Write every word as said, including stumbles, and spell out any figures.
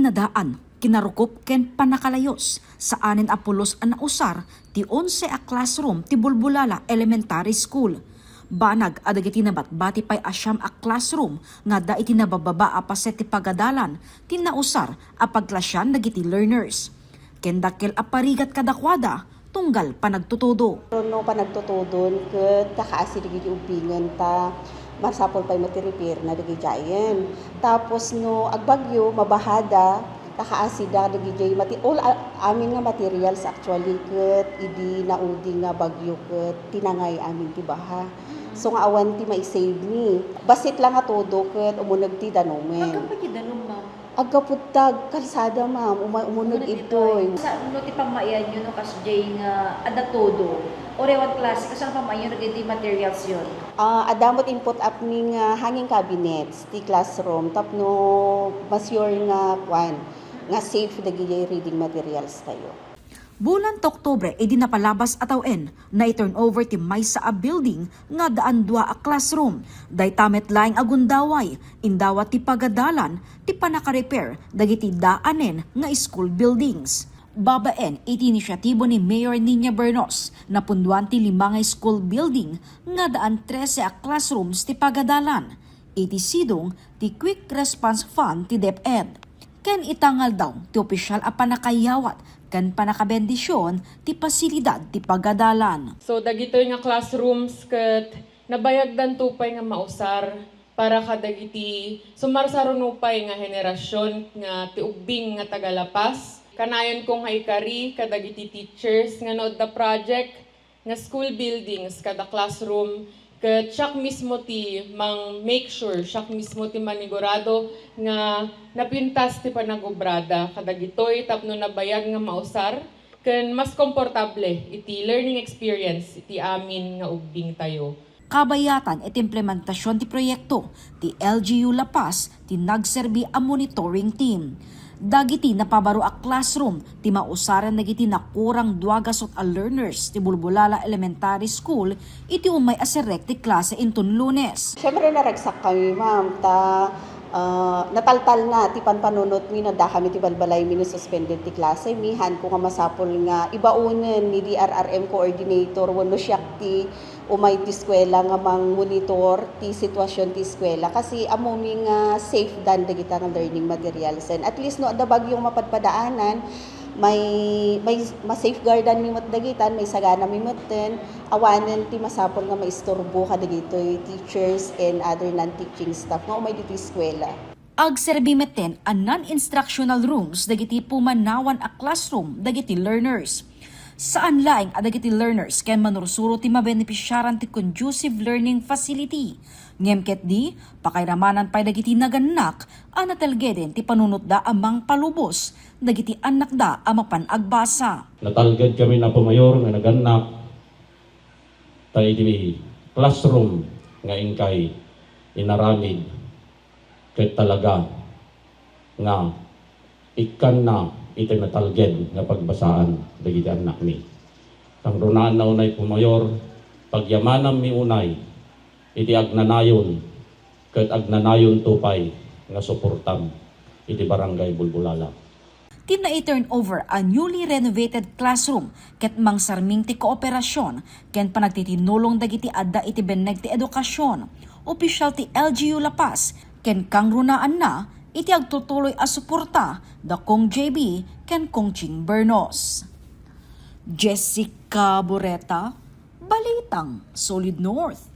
Nadaan, kinarukop ken pannakalayus, saanen a pulos a nausar ti onse a classroom ti Bulbulala Elementary School. Banag a dagiti nabatbati pay a siam a classroom nga adda iti nabababa a paset ti pagadalan ti nausar a pagklasian dagiti learners. Ken dakkel a parigat kadakuada tunggal panagtutudo. Pero no panagtutudon ket kakaasi dagiti ubbingen ta masapul pay met ti repair na dagiti ayen. Tapos no agbagyo, mabahada, kakaasida dagiti mati-, all a-, amin nga materials actually ket idi naudi nga bagyo ket tinangay amin ti baha. So nga awan ti maisave ni. Bassit lang nga tudo ket umuneg ti danumen. Aggapu ti danum, ma'am? Aggapu ta kalsada, ma'am. Uma-, umuneg ditoy. Sa, no ti pammaianyo, no, kasdiay nga adda tudo, uray awan klase, kasano pammaianyo dagiti materials yon? Ah, adda met input up ni nga hanging cabinets ti classroom tapno ma-sure nga kuan, nga safe dagiti reading materials tayo. Bulan ta Oktubre, idi napalabas a tawen, nai-turnover ti maysa a building nga addaan dua a classroom. Dayta met laeng a gundaway, indawat ti pagadalan ti pannaka-repair dagiti daanen nga school buildings. Babaen iti inisyatibo ni Mayor Niña Bernos, napunduan ti lima nga school building nga addaan trese a classrooms ti pagadalan iti sidong ti Quick Response Fund ti DepEd. Ken ita nga aldaw ti opisyal a pannakayawat ken pannakabendision ti pasilidad ti pagadalan. So, dagitoy nga classrooms ket nabayagdanto pay nga mausar para kadagiti sumarsaruno pay nga henerasyon nga ti ubbing nga taga-La Paz. Kanayonko nga ikari kadagiti teachers nga no adda project nga school buildings kada classroom, ket siak mismo ti mang-make sure, siak mismo ti manigurado nga napintas ti panagobrada kadagitoy tapno nabayag nga mausar ken mas komportable iti learning experience iti amin nga ubbingtayo. Kabayatan iti implementasion ti proyekto ti L G U La Paz ti nagserbi a monitoring team. Dagiti napabaro a classroom ti mausaren dagiti nakurang dua gasut a learners ti Bulbulala Elementary School iti umay a serrek ti klase inton Lunes. Siyempre, naragsak kami, ma'am, ta, ah, nataltalna ti panpanunotmi no adda kami ti balbalaymi no suspended ti klasemi. Haanko nga masapul nga ibaonen ni D R R M coordinator wenno siak ti umay ti eskuela nga mangmonitor ti sitwasyon ti eskuela, kasi ammomi nga safe dan dagita nga learning materials. And at least no adda bagyo nga mapadpadaanan, may, may ma-safeguardanmi met dagitan, maisaganami metten, awanen ti masapul nga maisturbo kadagitoy teachers and other non-teaching staff nga umay ditoy eskuela. Agserbi metten a non-instructional rooms dagiti pumanawan a classroom dagiti learners. Saan laeng a dagiti learners ken manursuro ti mabenepisiaran ti conducive learning facility, ngem ketdi, pakairamanan pay dagiti nagannak a natalgeden ti panunotda a mangpalubos dagiti annakda a mapan agbasa. Natalged kami, Apo Mayor, nga nagannak, ta iti classroom nga inkay inaramid, ket talaga nga ikkanna iti natalged nga pagbasaan dagiti annakmi. Kangrunaanna unay, Apo Mayor, pagyamanammi unay iti agnanayon ket agnanayonto pay nga suportam iti Barangay Bulbulala. Ti nai-turnover a newly renovated classroom ket mangsarming ti kooperasyon ken panagtitinulong dagiti adda iti benneg ti edukasyon, opisyal ti L G U La Paz, ken kangrunaanna iti agtutuloy a suporta da Kong J B ken Kong Ching Bernos. Jessica Boreta, Balitang Solid North.